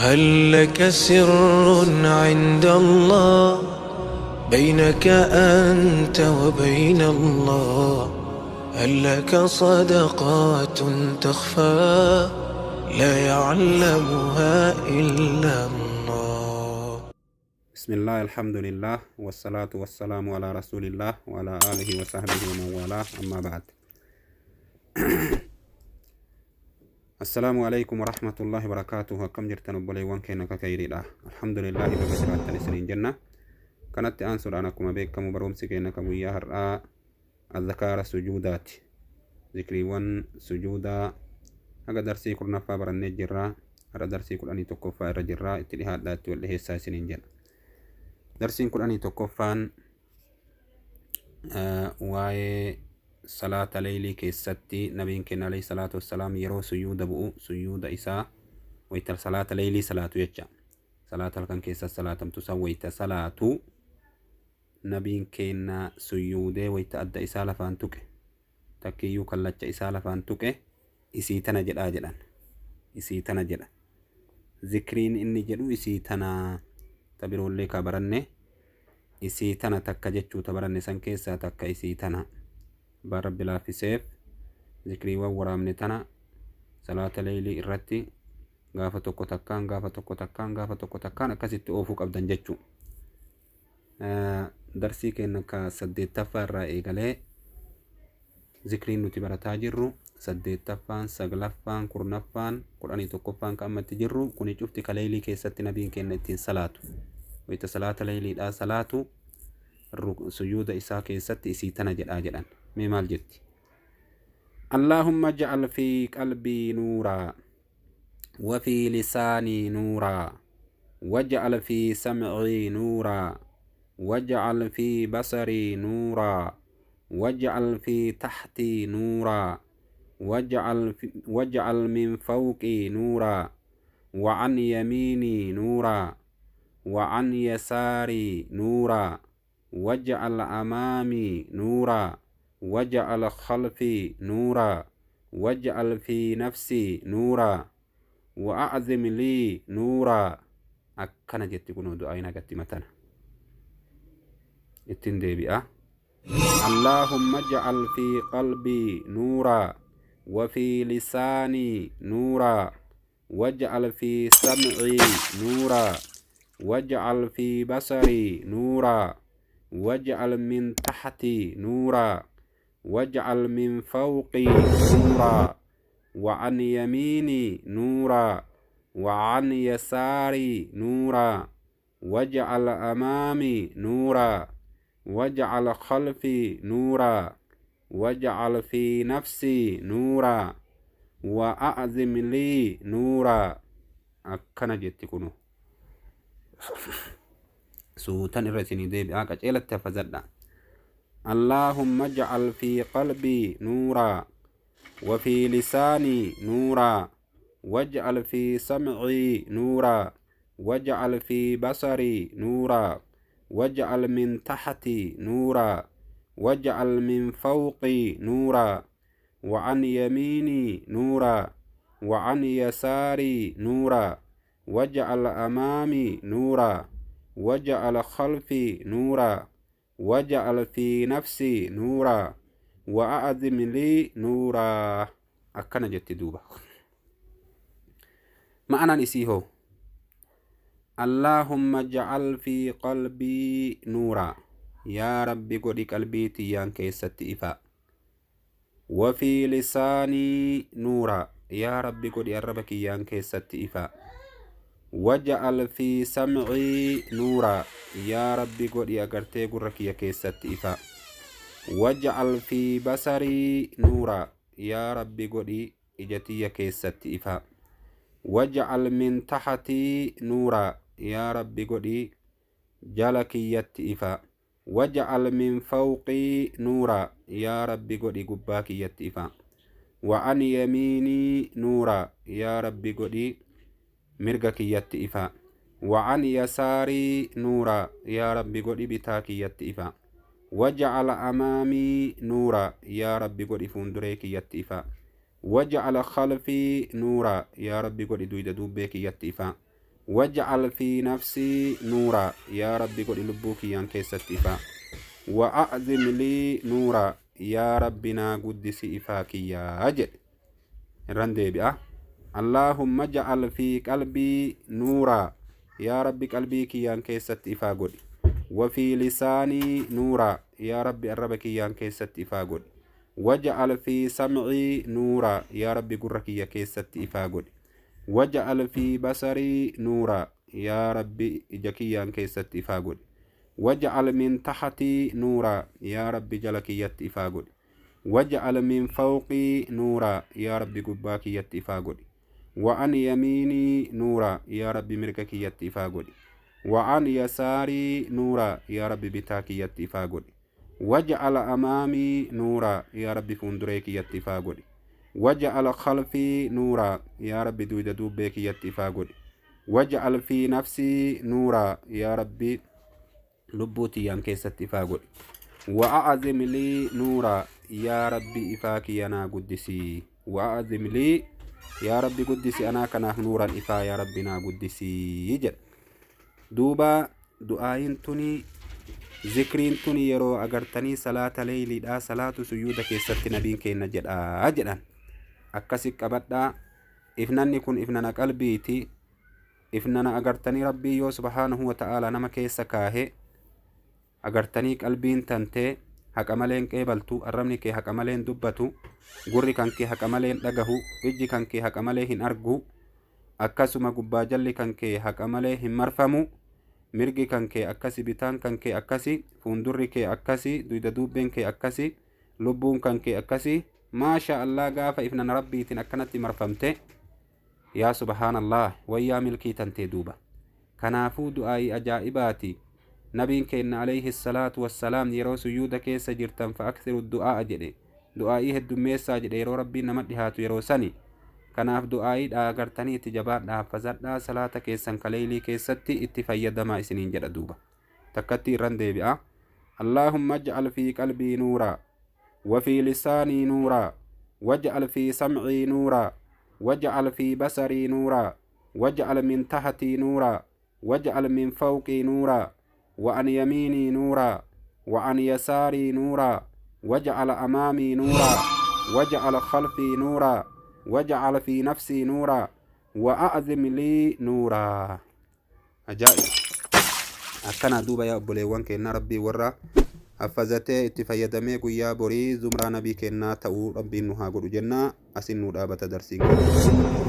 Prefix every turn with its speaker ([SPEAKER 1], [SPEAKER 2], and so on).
[SPEAKER 1] هل لك سر عند الله بينك أنت وبين الله؟ هل لك صدقات تخفى لا يعلمها إلا الله؟
[SPEAKER 2] بسم الله، الحمد لله، والصلاة والسلام على رسول الله وعلى آله وصحبه ومن والاه، أما بعد، السلام عليكم ورحمة الله وبركاته. Akkam jirtan obboleewwan keenya kakayriidha? Alhamdulillah, baga jiraattan isiniin jenna. Kanatti aansuudhaan, akkuma beekamu, barumsi keenya ka guyyaa har'aa azkaara sujuudaati, zikriiwwan sujuudaa. Haga darsii 10ffaa barannee jirra. Har'a darsii 11ffaa irra jirra. Itti dhihaadhaa, itti wal dhiheessaa isiniin jedha. Darsiin 11ffaan waa'ee salaata leeylii keessatti nabiin keenya alayhi salaatu wassalaam yeroo suyuuda bu'u, suyuuda isaa wayta salaata leeylii salaatu jecha, salaata halkan keessa salaatamtu san wayta salaatu, nabiin keenya suyuudee wayta adda isaa lafaan tuqe, takkiyyuu kallacha isaa lafaan tuqe, isii tana jedhaa jedhan. Isii tana jedha. Zikriin inni jedhu isii tana. Ta biroollee ka baranne isii tana takka jechuu. Ta baranne san keessaa takka isii tana. Abbaan Rabbi laaffiseef, zikriiwwan waraabne tana salaata leeylii irratti gaafa tokko takkaan, gaafa tokko takkaan, gaafa tokko takkaan akkasitti oofuu qabdan jechuu. Darsii keenya ka saddeettaffaa irraa eegalee zikriin nuti barataa jirru, saddeettaffaan, saglaffaan, 10ffaan, 11ffaan kan ammatti jirru kuni, cufti ka leeylii keessatti nabiin keenya ittiin salaatu. Wayita salaata leeyliidhaa salaatu, suyuuda isaa keessatti isii tana jedhaa jedhan. Mee maal jetti? اللهم اجعل في قلبي نورا، وفي لساني نورا، واجعل في سمعي نورا، واجعل في بصري نورا، واجعل في تحتي نورا، واجعل من فوقي نورا، وعن يميني نورا، وعن يساري نورا، واجعل أمامي نورا، واجعل خلفي نورا، واجعل في نفسي نورا، وأعظم لي نورا. Akkana jetti kunoo du'aayin hagatti matana ittiin deebi'a. اللهم اجعل في قلبي نورا، وفي لساني نورا، واجعل في سمعي نورا، واجعل في بصري نورا، واجعل من تحتي نورا، واجعل من فوقي نورا، وعن يميني نورا، وعن يساري نورا، واجعل أمامي نورا، واجعل خلفي نورا، واجعل في نفسي نورا، وأعظم لي نورا. Akkana jetti kunu. Suutan irra isinii deebi'aa, qaceelatti hafazadha. اللهم اجعل في قلبي نورا، وفي لساني نورا، واجعل في سمعي نورا، واجعل في بصري نورا، واجعل من تحتي نورا، واجعل من فوقي نورا، وعن يميني نورا، وعن يساري نورا، واجعل أمامي نورا، واجعل خلفي نورا، واجعل في نفسي نورا، وأعظم لي نورا. Akkana jetti duuba. Ma'anaan isii hoo? اللهم اجعل في قلبي نورا, yaa Rabbi godhi qalbii tiyyaan keessatti ifa. وفي لساني نورا, yaa Rabbi godhi arraba kiyyaan keessatti ifa. واجعل في سمعي نورا, yaa Rabbi godhi agartee gurra kiyya keessatti ifa. واجعل في بصري نورا, yaa Rabbi godhi ija tiyya keessatti ifa. واجعل من تحتي نورا, yaa Rabbi godhi jala kiyyatti ifa. واجعل من فوقي نورا, yaa Rabbi godhi gubbaa kiyyatti ifa. وعن يميني نورا, yaa Rabbi godhi mirga kiyyatti ifa. وعن يساري نورا, yaa Rabbi godhi bitaa kiyyatti ifa. واجعل أمامي نورا, yaa Rabbi godhi fuunduree kiyyatti ifa. واجعل خلفي نورا, yaa Rabbi godhi duyda duubbee kiyyatti ifa. Waj'al fii nafsii nuuraa, yaa Rabbi godhi lubbuu kiyyaan keessatti ifaa. Wa a'zim lii nuuraa, yaa Rabbi naa guddisi ifaa kiyyaa jedhe. Irran deebi'a. Allaahumma ja'al fii qalbii nuuraa, yaa Rabbi qalbii kiyyaan keessatti ifaa godhi. Wa fii lisaanii nuuraa, yaa Rabbi arraba kiyyaan keessatti ifaa godhi. Waj'al fii sam'ii nuuraa, yaa Rabbi gurra kiyya keessatti ifaa godhi. Waj'al fii basarii nuuraa, yaa Rabbi ija kiyyaan keessatti ifaa godhi. Waj'al min tahatii nuuraa, yaa Rabbi jala kiyyatti ifaa godhi. Waj'al min fawqii nuuraa, yaa Rabbi gubbaa kiyyatti ifaa godhi. Wa an yamiinii nuuraa, yaa Rabbi mirga kiyyatti ifaa godhi. Wa an yasaarii nuuraa, yaa Rabbi bitaa kiyyatti ifaa godhi. Waj'al amaamii nuuraa, yaa Rabbi fuunduree kiyyatti ifaa godhi. Waj'al khalfii nuuraa, yaa Rabbi duyda duubbee kiyyatti ifaa godhi. Waj'al fii nafsii nuuraa, yaa Rabbi lubbuu tiyyaan keessatti ifaa godhi. Wa a'zim lii nuuraa, yaa Rabbi ifaa kiyya naa guddisi. Wa a'zim lii, yaa Rabbi guddisi anaa kanaaf nuuran ifaa yaa Rabbi naa guddisi jedha. Duuba du'aayin tuni zikriin tuni yeroo agartanii salaata leeyliidhaa salaatu suyuuda keessatti nabiin keenna jedhaa jedhan. Akkasi qabadhaa. Ifnanni kun ifnana qalbiiti. Ifnana agartanii Rabbii yoo subhaanahu wa ta'aalaa nama keessa kaahe agartanii qalbiin tantee haqa malee hin qeebaltu, arrabni kee haqa malee hin dubbatu, gurri kan kee haqa malee hin dhagahu, ijji kan kee haqa malee hin argu, akkasuma gubbaa jalli kan kee haqa malee hin marfamu, mirgi kan kee akkasi, bitaan kan kee akkasi, fuundurri kee akkasi, duyda duubbeen kee akkasi, lubbuun kan kee akkasi. Maasha Allah, gaafa ifnan Rabbiitiin akkanatti marfamte, yaa subhaanallah, wayyaa milkii tantee duuba. Kanaafuu du'aa'ii ajaa'ibaati. Nabiin keenna alayhi salaatu wassalaam yeroo suyuuda keessa jirtan fa akthiru du'aa'a jedhe, du'aa'ii heddummeessaa jedhe, yeroo Rabbiin nama dhihaatu yeroo sani. Kanaaf du'aa'iidha agartanii itti jabaadhaa, haffazadhaa, salaata keessan kaleeylii keessatti itti fayyadamaa isiniin jedha. Duuba takkatti irran deebi'a. Allaahumma ij'al fii qalbii nuuraa, wa fii lisaanii nuuraa, waj'al fii sam'ii nuuraa, waj'al fii basarii nuuraa, waj'al min tahtii nuuraa, waj'al min fawqii nuuraa, wa an yamiinii nuuraa, wa an yasaarii nuuraa, waj'al amaamii nuuraa, waj'al khalfii nuuraa, waj'al fii nafsii nuuraa, wa a'zim lii nuuraa. Ajaa'iba! Akkana duuba yaa obboleewwan keennaa, Rabbii warra haffazatee itti fayyadamee guyyaa borii zumraa nabii keennaa ta'uu Rabbiin nu haa godhu jennaa. Asin nu dhaabata darsiin keenya.